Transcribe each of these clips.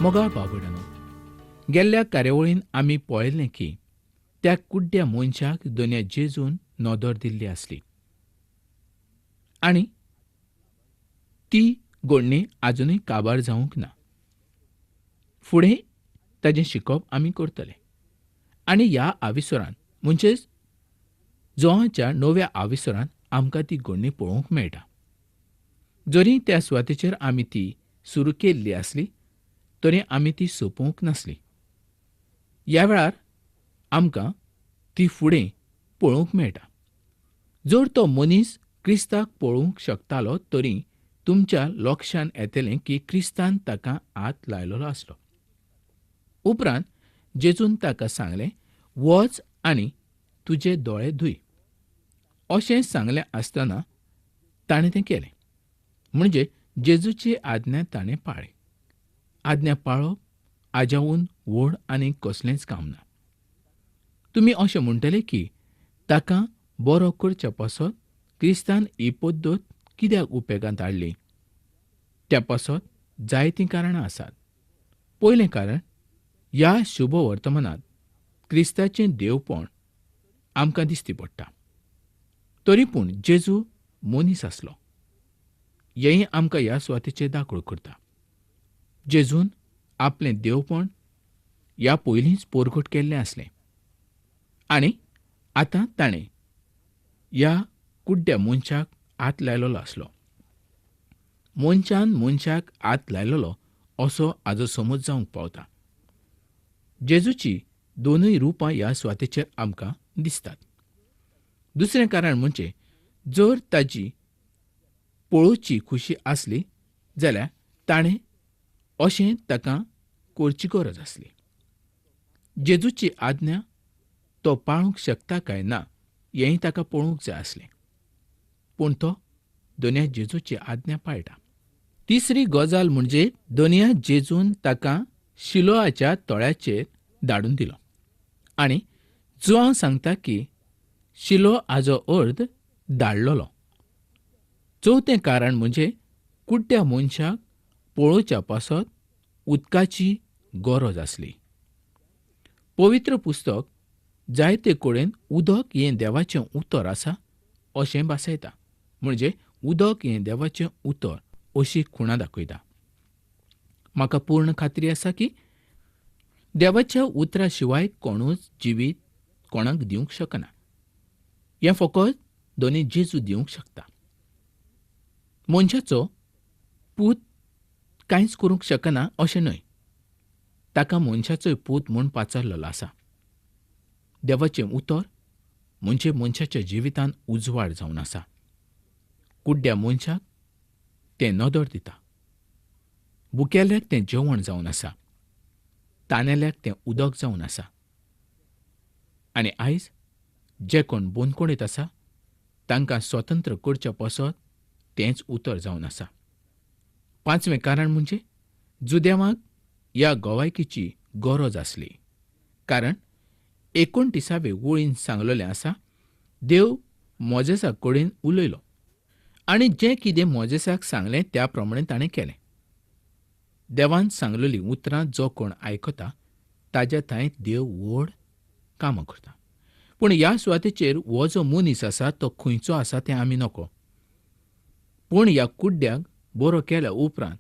मोगाळ भाव-भयणांनो, गेल्ल्या कार्यावळीन आमी पळयल्लें की त्या कुड्ड्या मनशाक दोनया जेजून नदर दिल्ली आसली आनी ती घडणी आजुनूय काबार जावंक ना. फुडें ताजें शिकप आमी करतले आनी ह्या आविसरान म्हणजेच जोवाच्या नव्या आविसरान आमकां ती घडणी पळोवंक मेळटा. जरी त्या सुवातेचेर आमी ती सुरू केल्ली आसली तरी आमी ती सोंपोवंक नासली. ह्या वेळार आमकां ती फुडें पळोवंक मेळटा. जर तो मनीस क्रिस्ताक पळोवंक शकतालो तरी तुमच्या लक्षान येतलें की क्रिस्तान ताका हात लायलेलो आसलो. उपरांत जेजून ताका सांगलें, वच आनी तुजे दोळे धुय. अशें सांगलें आसतना ताणें तें केलें. म्हणजे जेजूची आज्ञा ताणें पाळ्ळी. आज्ञा पाळप आज्यावून व्हड आनी कसलेंच काम ना. तुमी अशें म्हणटले की ताका बरो करच्या पासत क्रिस्तान ही पद्दत कित्याक उपेगांत हाडली? त्या पासत जायतीं कारणां आसात. पयलें कारण, ह्या शुभ वर्तमानांत क्रिस्ताचें देवपण आमकां दिश्टी पडटा. तरी पूण जेजू मनीस आसलो हेंय आमकां ह्या सुवातेचेर दाखोव करता. जेजून आपलें देवपण ह्या पयलींच परगट केल्लें आसलें आनी आतां ताणें ह्या कुड्ड्या मनशाक हात लायलेलो आसलो. मनशान मनशाक हात लायलेलो असो हाजो समज जावंक पावता. जेजूची दोनूय रुपां ह्या सुवातेचेर आमकां दिसतात. दुसरें कारण म्हणजे जर ताजी पळोवची खुशी आसली जाल्यार ताणें अशें ताका करची गरज आसली. जेजूची आज्ञा तो पाळूंक शकता काय ना हेंय ताका पळोवंक जाय आसलें. पूण तो दोनया जेजूची आज्ञा पाळटा. तिसरी गजाल म्हणजे दोनया जेजून ताका शिलोआच्या तळ्याचेर धाडून दिलो आनी जुआंव सांगता की शिलो हाजो अर्द धाडलेलो. चवथें कारण म्हणजे कुड्ड्या मनशाक पळोवच्या पासत उदकाची गरज आसली. पवित्र पुस्तक जायते कडेन उदक हें देवाचें उतर आसा अशें भासयता. म्हणजे उदक हें देवाचें उतर अशी खुणा दाखयता. म्हाका पूर्ण खात्री आसा की देवाच्या उतरा शिवाय कोणूच जिवीत कोणाक दिवंक शकना. हें फकत दोनी जेजू दिवंक शकता. मनशाचो पूत कांयच करूंक शकना अशें न्हय, ताका मनशाचोय पूत म्हूण पाचारलेलो आसा. देवाचें उतर म्हणजे मनशाच्या जिवितांत उजवाड जावन आसा. कुड्ड्या मनशाक तें नदर दिता, भुकेल्ल्याक तें जेवण जावन आसा, तानेल्याक तें उदक जावन आसा. आनी आयज जे कोण बंदखणीत आसा तांकां स्वतंत्र करच्या पासत तेंच उतर जावन आसा. पांचवें कारण म्हणजे जुदेवांक ह्या गवायकीची गरज आसली. कारण 29वे वळीन सांगलेलें आसा, देव मोजेसा कडेन उलयलो आनी जें कितें मोजेसाक सांगलें त्या प्रमाणे ताणें केलें. देवान सांगलेलीं उतरां जो कोण आयकता ताज्या थंय देव व्हड कामां करता. पूण ह्या सुवातेचेर हो जो मनीस आसा तो खंयचो आसा तें आमी नको. पूण ह्या कुड्ड्याक बरो केल्या उपरांत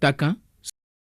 ताका